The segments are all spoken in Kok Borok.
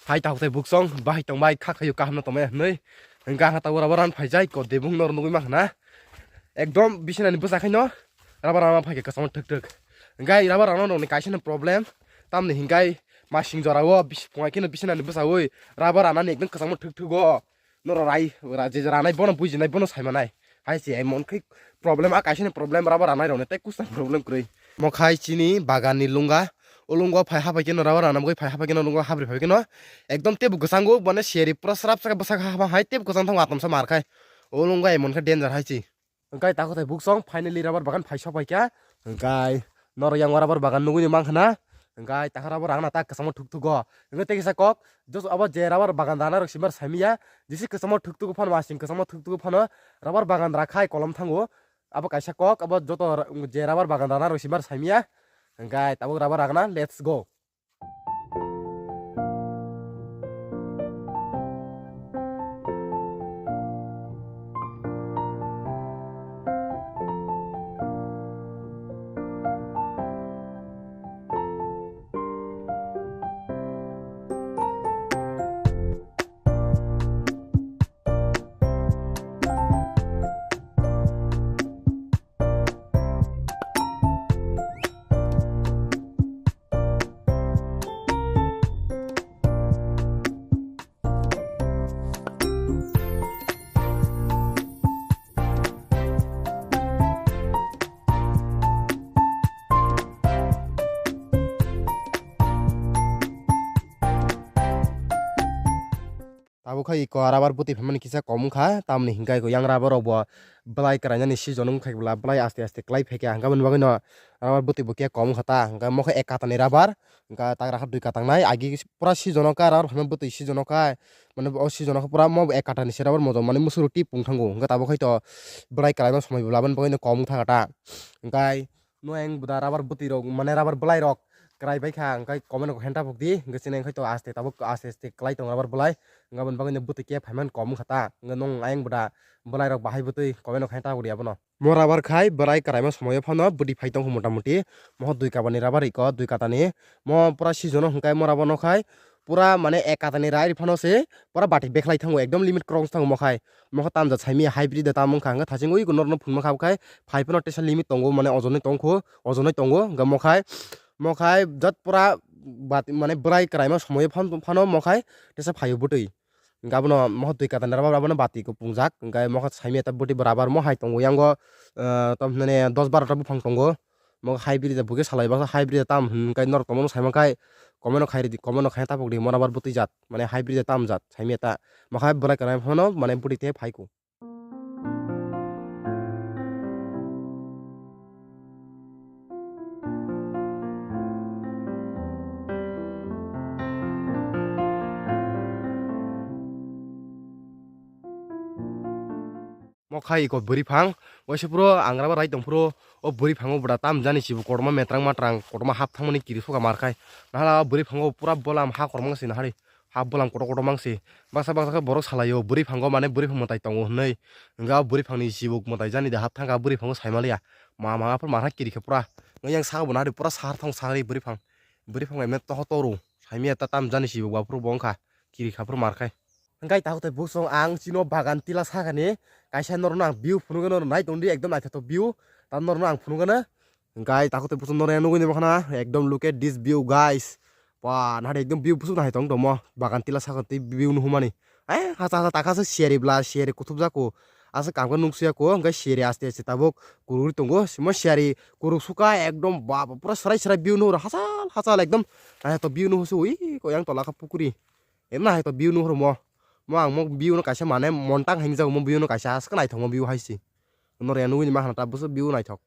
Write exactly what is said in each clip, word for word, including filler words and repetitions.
Hai takhuk tai buksong, bahai tongbai, kha khayo kaham no tongmai hinwi. Hwnkhe ang tabuk rubber rana phaijai, ko debung nor nugwi mankha na. Ekdom bisinani bwsa khaino rubber rana phaikha kwchangma thwk thwk. Hwnkhe rubber rana nokni kaisa no problem, tamni hwnkhe masing jora o bis-, phungai kheno bisinani bwsawi rubber ranani ekdom kwchangma thwk thwk o. Norok rai, ra-, je ranai bono bujinai, bono saimanai. Hai se, emon khe problem, a kaisani problem, rubber ranai rokni tei kusa problem kwrwi. Mo khai chini bagan ni lunga, o lungo phai hapai khe no rubber rana bagwi phai hapai khe no lungo habri phai khe no ekdom tebo kwchango, mane seri pura srap srap bwsak ha hai tebo kwchang thango atomsa mar khai. O lungo emon khe danger hai se. Hwnkhe takhuk tai buksong finally rubber bagan phai sok pai kha. Hwnkhe norok yang rubber bagan nugwi mankha na. Hwnkhe takhuk rubber rana ta kwchangma thwk thwk o. Hwnkhe tei kisa kok, just abo je rubber bagan rana rok simar saimanya. Jisi kwchangma thwk thwk o phano, masing kwchangma thwk thwk o phano rubber bagan rakhai kolom thango. Abo kaisa kok, abo joto r-, je rubber bagan rana rok simar saimanya. Hwnkhe tabuk rubber ragna, let's go. Tabuk khe iko rubber bwtwi phaimani kisa kom wngkha, tamoni hinkhe iko yang rubber rok bo bwlai kwrainani season wngkha, bwla bwlai aste aste kwlai phaikha, hwnkhe aboni bagwino rubber bwtwi bo khe kom wngkha ta, hwnkhe mo khe ek katani rubber, hwnkhe tagra khe dui katangnai, agi pura season o kha rubber phaimani bwtwi season o kha, mane o season o khe pura mo ek katani se rubber motom mane musuru tip wng thango, hwnkhe tabuk khe to bwlai kwraima somoi bo labani bagwino kom wngkha ta, hwnkhe. No ayang bwda rubber bwtwi rok, mane rubber bwlai rok kwrai bai kha, hwnkhe comment rok henta pok di, hwnkhe chini hwnkhe to aste tabuk aste aste kwlai tongo rubber bwlai, hwnkhe aboni bagwi no bwtwi khe phaimani kom wngkha ta, hwnkhe nwng ayang bwda bwlai rok bahai bwtwi comment rok henta pok di abono. Mo rubber khai bwlai kwraima somoio phano bwtwi phai tongkha mota moti, mo dui kabani rubber iko dui katani, mo pura season o hwnkhe mo rubber no khai pura mane ek katani rai phano se pura bati bekhlai thango, ekdom limit cross thango mo khai. Mo khe tamjat saimanya hybrid de tam wngkha, hwnkhe thaching ui norokno phunukma kha khai phai phano tesa limit tongo, mane ojonwi tongkho, ojonwi tongo, hwnkhe mo khai, mo khai jat pura bat-, mane bwlai kwraima somoio phan-, phano mo khai tesa phaio bwtwi. Hwnkhe abono mo khe twi katani rubber abono bati kuphungjak, hwnkhe mo khe saimanya ta bwtwi rubber mo hai tongo, yango, ah, tamo hinani dos baro ta buphang tongo. Mo hybrid bo khe salai baksa hybrid tam hwn kai norok tongmano sai mankhai comment no khai ridi, comment no khai tapok di mo rubber bwtwi jat mane hybrid tam jat saimanya ta mo khai bwlai kwraima phano mane bwtwi te phai kho. Mo khai iko bwrwi phang, waisa phuru ang rubber rai tong phuru, o bwrwi phango bwda tam jani sibo kotorma metrang matrang, kotorma hap thangmani kiri suka mar khai. Nahala o bwrwi phango pura bolam ha kormang se nahari, ha bolam kotor kotor mang se. Baksa baksa khe borok salai o bwrwi phango mane bwrwi phang mwtai tongo hwnwi. Hwnkhe o bwrwi phangni sibo mwtai jani de hap thangkha bwrwi phango sai maliya. Ma ma aphuru mar hai kiri khe pura. Yang saka bo nahari pura sahar thang sahari bwrwi phang. Bwrwi phang bai mane toho toru. Saimanya ta tam jani sibo aphuru bo wngkha. Kiri kha phuru mar khai. Hwnkhe takhuk tai buksong ang chini o bagan tila sakani kaisa norokno ang view phunukgwi norok nai tongdi ekdom naithotok view. Tamo norokno ang phunukgwino. Hwnkhe takhuk tai buksong norokno nugwi nai mankha na ekdom look at this view guys. Ba nahari ekdom view buchuk nahai tong tongmo bagan tila sakani tei view nuhumani. Ai hacha hacha takha se siyari bla siyari kuthupjak ko. Aswk kangkhe nuksuya ko hwnkhe siyari aste aste tabuk kurugwi tongo. Simo siyari kuruk suka ekdom ba ba pura swrai swrai view nuhur hachal hachal ekdom. Naithotok view nuhur se ui ko yang tola kha pukuri. Em naithotok view nuhur mo. Mo ang mo view no kaisa mane montang hinwi jago mo view no kaisa aswk naithokma view hai se. Norya nugwi ni ma hana ta bwswk view naithok.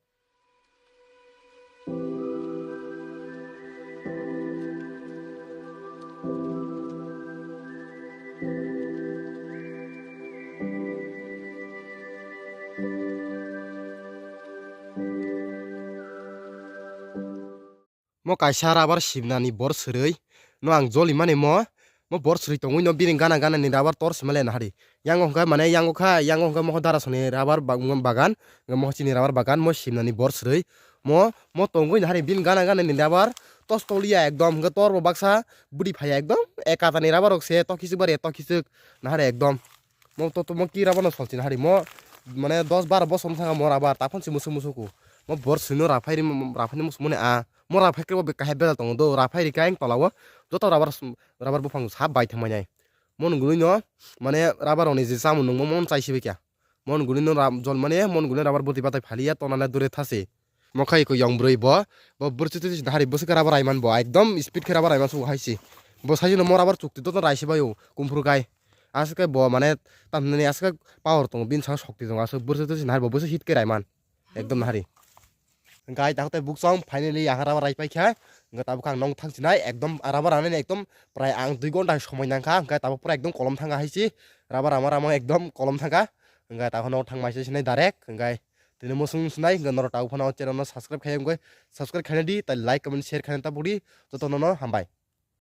Mo kaisa rubber simnani bor srwi no ang joli mani mo, mo bor srwi tongwi no bini gana gana ni rubber tor sima le nahari. Yango hwnkhe mane yango kha, yango hwnkhe mo darasoni rubber bag-, bagan, mo chini rubber bagan, mo simnani bor srwi. Mo, mo tongwi nahari bini gana gana ni rubber tos toliya ekdom, hwnkhe tor bo baksa budi phaiya ekdom, ekatani rubber rok se tokhisik bare tokhisik nahare ekdom. Mo to, to mo ki rubber no solchi nahari mo, mane dos baro bosom thanga mo rubber taphon si musuk musuk ku. Mo bor sino raphai ri, raphai ni musuk mone a, mo raphai khe bo kahai bela tongo do, raphai ri kain tola o joto rubber, rubber buphang sap bai thangmai nai. Mo nugui no, mane rubber rok ni je chamung nungmo mo chai sibai kya. Mon guni no ram-, jol mani mon guni rubber bwtwi batai phaliya tona le dure thasi. Mo khai ko yong bwrwi bo, bo bwrwi twi twi nahari bwswk khe rubber raiman bo, ekdom speed khe rubber raiman sugo hai se. Bo sai no mo rubber chukti to rai se bai o, kumphuru kai. Aswk khe bo mane tamni aswk khe power tongo, bini saka shokti tongo, aswk bwrwi twi twi nahari bo bwswk hit khe raiman. Ekdom nahari. Hwnkhe ai tabuk tei buksong finally ang rubber rai paikha. Hwnkhe tabuk ang nong thang sinai ekdom rubber rani ekdom prai ang dui ghonta somoi nangkha. Hwnkhe tabuk pura ekdom kolom thangkha hai se. Rubber rama rama ekdom kolom thangkha. Hwnkhe tabuk nong thang mai se sinai direct. Hwnkhe tini muchung sinai hwnkhe norok tabuk phano channel no subscribe khai wngwi subscribe khaina di, tai like comment share khaina tabuk di. Jotono no hambai.